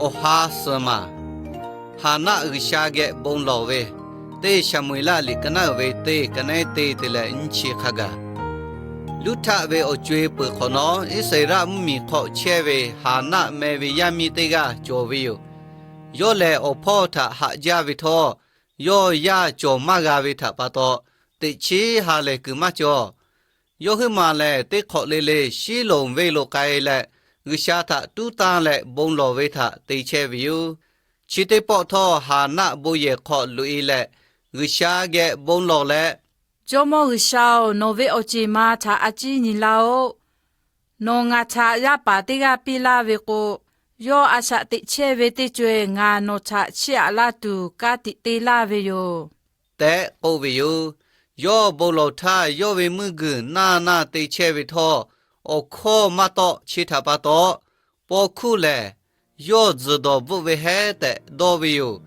Awˬ ha suhˍ maˬ, Haˍnaˆ G'uiˬsha geh bon lawˬ ve, teˇ Saˍmo-eˍlaˆ liꞈ ka naˉ uiˍ ve teˇ, ka naˉ teˇ te leh nyiˇ chi hk'a gaˬ. Luˇ htaˆ ve awˬ co-e peuˬ hk'awꞈ nawˉ, Iˉsaˍreˍlaˆ mvuhˇmiˬ hk'aw chehˇ ve Haˍnaˆ meh ve yaˇ miˇ teˇ g'aˇ cawˬ ve yoˬ. Yawˇ lehˬ, awˬ hpawˇ htaꞈ haꞈ jaˇ ve htawˇ, yawˇ yaˇ cawˬ maˇ g'a ve htaꞈ pa taw, teꞈ chiˉ ha lehˬ kuiˬ maˇ cawˬ. Yawˇ huiˉ maˬ lehˬ, teˇ hk'awꞈ le le Siˉloˍ venˇ lo k'ai leh, G'uiˬsha htaꞈ tuˉ tanˇ leh bon lawˬ ve htaꞈ te chehˇ ve yoˬ. Chi teˇ pawˆ htawˇ, Haˍnaˆ bon yehˬ hk'aw loꞈ-e leh, G'uiˬsha geh bon lawˬ leh, Jawˇmawˇ G'uiˬsha-oˬ, nawˬ ve awˬ ceˬ ma htaꞈ a ciˉ nyi laˇ-oˆ. Nawˬ ngaˬ htaꞈ yaˇ paˍ teˇ g'aˇ piˇ laˇ ve k'o, yawˇ a shaꞈ teꞈ chehˇ ve teˇ co-e ngaˬ nawˬ htaꞈ chiˇ aꞈ laˇ tuˬ ka tiꞈ te laˇ ve yoˬ, tehꞈ k'oˆ ve yoˬ. Yawˇ bon lawˬ htaˇ, yawˇ ve meuˇ g'uiˬ naˇ naˇ te chehˇ ve htawˇ, awˬ hkawˇ maˇ tawˆ. Chi htaꞈ pa taw, paw hkuˇ lehˬ, yawˇ tzuhˬ dawˬ bvuhˆ ve heˉ tehꞈ dawˇ ve yoˬ.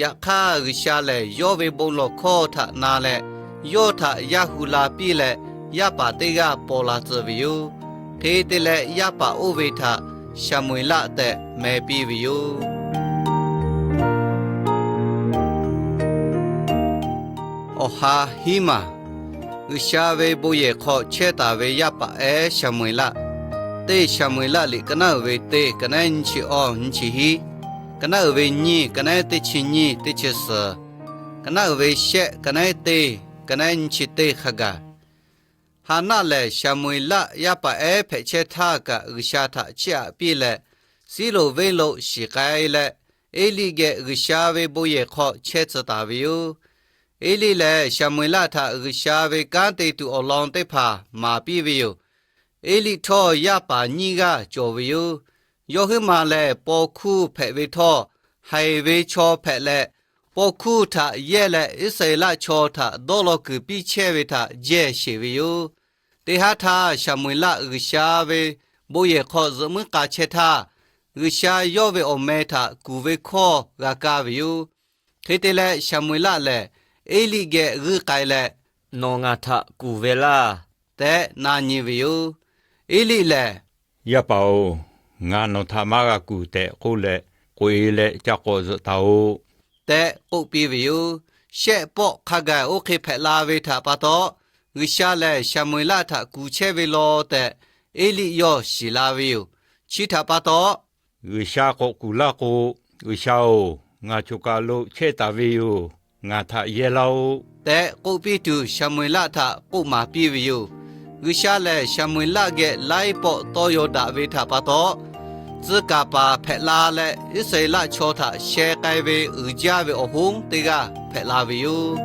Yaꞈ hk'aˇ, G'uiˬsha lehˬ yawˇ ve bon lawˬ hkawˇ htaꞈ na leh, yawˇ htaꞈ yaˇ hu la piˇ leh, yaˇ paˍ teˇ g'aˇ paw la tcuh ve yoˬ. Hk'e te leh, yaˇ paˍ oˇ ve htaꞈ Saˍmo-eˍlaˆ tehꞈ meh piˇ ve yoˬ. Awˬ ha hiˉ maˬ, G'uiˬsha ve bon yehˬ hk'aw chehˇ taˍ ve yaˇ paˍ ehˉ Saˍmo-eˍlaˆ. Teˇ Saˍmo-eˍlaˆ liꞈ ka naˉ uiˍ ve teˇ, ka naˉ nyiˇ chi awˇ nyiˇ chi hiˉ, ka naˉ uiˍ ve nyiˇ, ka naˉ teˇ chi nyiˇ teˇ chi suhˍ, ka naˉ uiˍ ve shehˆ, ka naˉ teˇ, ka naˉ nyiˇ chi teˇ hk'a gaˬ. Haˍnaˆ lehˬ, Saˍmo-eˍlaˆ yaˇ paˍ ehˉ hpehꞈ chehˇ htaˇ kaꞈ G'uiˬsha htaꞈ chiˇ aꞈ piˇ leh, Siˉloˍ venˇ lo shiˍ k'ai leh, Eˇliˆ geh G'uiˬsha ve bon yehˬ hk'aw chehˇ tcuh taˍ ve yoˬ. Eˇliˆ lehˬ, Saˍmo-eˍlaˆ htaꞈ G'uiˬsha ve kanˉ te tuˬ awˬ lawn teˇ hpaˍ maˍ piˇ ve yoˬ. Eˇliˆ htawˇ, yaˇ paˍ nyiˇ g'aˇ cawˬ ve yoˬ. Yawˇ huiˉ maˬ lehˬ, paw hkuˇ hpehꞈ ve htawˇ, haiˬ ve chaw hpehꞈ leh, paw hkuˇ htaꞈ yehˇ leh Iˉsaˍreˍlaˆ chaw htaꞈ dawˇ law kuiˬ piˇ chehˇ ve htaꞈ jehˇ sheˍ ve yoˬ. Teˇ haˉ htaˇ, Saˍmo-eˍlaˆ G'uiˬsha ve bon yehˬ hk'aw zuhꞈ muiˉ k'a chehˇ htaˇ, G'uiˬsha yawˇ ve awˬ meh htaꞈ kuˬ ve hkawˇ g'a kaˇ ve yoˬ. Hk'e te leh, Saˍmo-eˍlaˆ lehˬ Eˇliˆ geh g'uiˇ k'ai leh, Nawˬ ngaˬ htaꞈ kuˬ ve laˇ tehꞈ na nyi ve yoˬ. Eˇliˆ lehˬ, Yaˇ paˍ-oˬ, ngaˬ nawˬ htaꞈ maˇ g'a kuˬ tehꞈ k'oˆ leh, k'oꞈ-e leh ca k'awꞈ zuhꞈ taˍ-oꞈ tehꞈ k'oˆ piˇ ve yoˬ. Shehˆ pawˆ hk'a gaˬ oˇ hk'e hpehꞈ la ve htaꞈ pa taw, G'uiˬsha lehˬ Saˍmo-eˍlaˆ htaꞈ kuˬ chehˇ ve law tehꞈ Eˇliˆ yawˇ shiˍ la ve yoˬ. Chi htaꞈ pa taw, G'uiˬsha k'awꞈ kuˬ laˇ k'o, G'uiˬsha-oˬ, ngaˬ choˬ kaˬ lo chehˇ taˍ ve yoˬ. Ngaˬ htaꞈ yehˇ laˇ-oˆ tehꞈ k'oˆ piˇ tuˬ, Saˍmo-eˍlaˆ htaꞈ k'oˆ maˍ piˇ ve yoˬ. G'uiˬsha lehˬ Saˍmo-eˍlaˆ geh laiˉ pawˆ tawˇ yaw daꞈ ve htaꞈ pa taw, tcuh kaˍ paˍ hpehꞈ la leh, Iˉsaˍreˍlaˆ chaw htaꞈ sheh k'ai ve uiˍ jaˇ ve awˬ hoˉ teˇ g'aˇ hpehꞈ la ve yoˬ.